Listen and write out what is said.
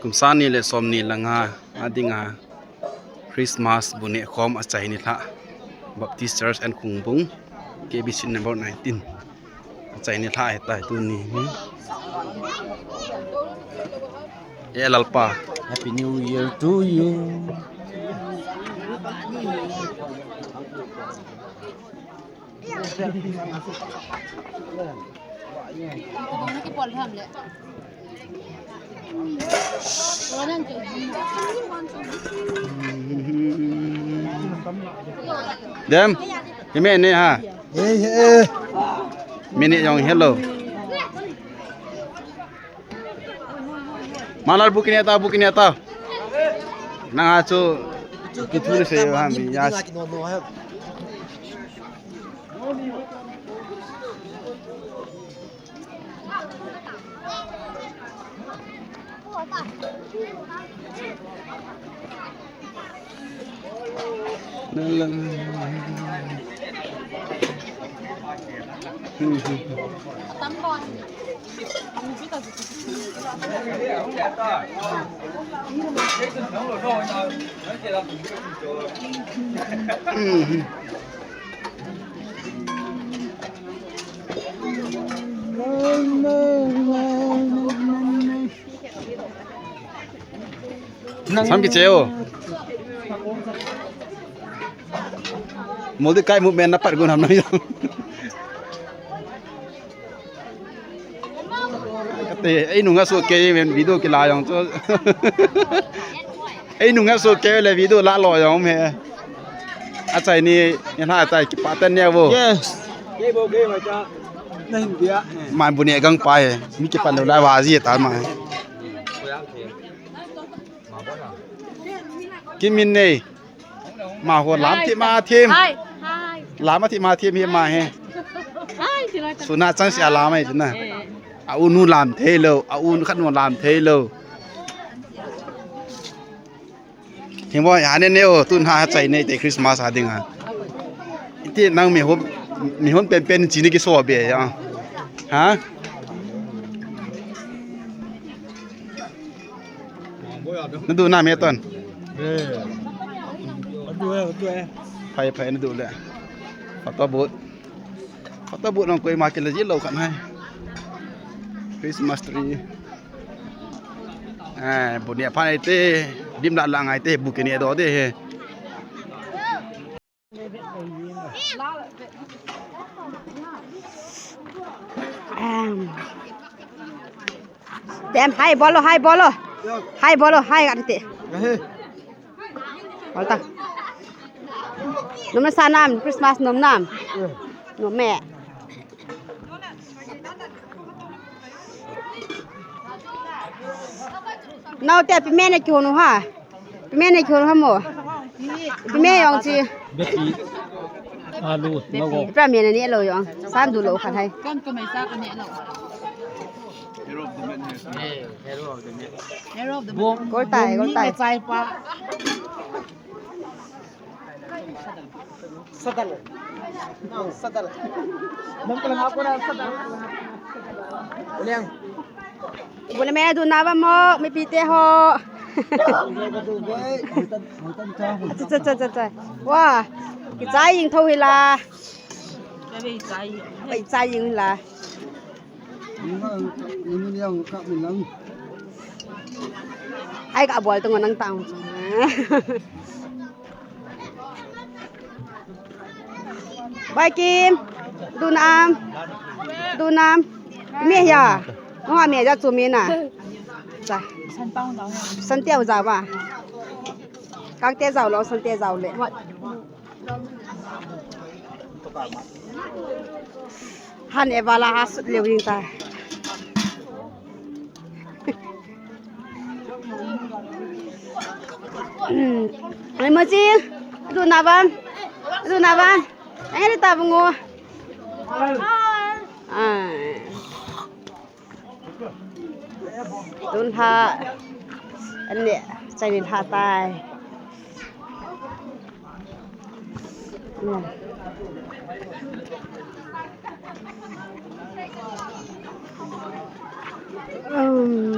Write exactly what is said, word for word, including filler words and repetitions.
Kum sangni le sawmni le nga a dinga Christmas bu neh khawm a chai ni hlah. Baptist Church and Khungbung, K B C number nineteen. A chai ni hlah hi tai tuni. E Lalpa. Happy New Year to you. Dem, ime ne ha. Hey, hey. Mini yong hello. Malal bukin ya tau, bukin ya tau. Nang acu itu tulis ya, ya. Sam ki cheo. Modi kai movement na par gun ham na. Kate, ei nunga so ke men video ki la yong cho. Ei nunga so ke le video la lo yong me. A chai ni, ni ha chai ki pa tan ne bo. Yes. Ke bo ke ma cha. Nang dia. Ma bu ne gang pa he. Mi ki pan lo la wa ji ta ma he. Kim Min Ne. Ma ho lam thi ma thim. Hai, hai. Lam a thi ma thim hi ma he. Hai, ti lai ta. Suna chang sia lam ai na. Eh. A u nu lam thei lo, a u nu khat nu lam thei lo. Hing bo ya ne ne o, tun ha chai ne te Christmas a ding a. Ti nang mi hon, mi hon pen pen chi ni ki so be ya. Ha? Na du na me ton. Eh. Adu eh, adu eh. Phai phai na du le. Photo booth. Photo booth nong koi ma ki le ji lo khan hai. Christmas tree. Eh, bu ne phan ai te, dim la la ngai te, bu ki ne do de he. Em. Dem, hai bolo, hai bolo. Hai bolo, hai ate. Bol ta. Nom na sa nam, Christmas nom nam. Nom me. Nau te pi me ne ki honu ha. Pi me ne ki honu ha mo. Pi me yong chi. Bepi. Alu, no go. Pra me ne ne lo yong. San du lo khan hai. Kan ko mai sa ka ne lo. Hero of the men. Gol tai, gol tai. Sadal. Sadal. Mam kala ngako na sadal. Uliang. Bole me du na ba mo, mi pite ho. Cha, cha, cha, cha, cha. Wa, ki chai ying tho hi la. Ki chai ying hi la. Ai ka bol tu ngon nang tang. Bai Kim, du nam, du nam. Me ya, mo me ya chu me na. Cha. San tiao zau ba. Kang te zau lo, san te zau le. Han e bala ha sut leu ring ta. Ai mo chi, du na ban, du na ban. Ai ni ta bungo. Ai. Tun hla an ne chai ni hla tai. Um.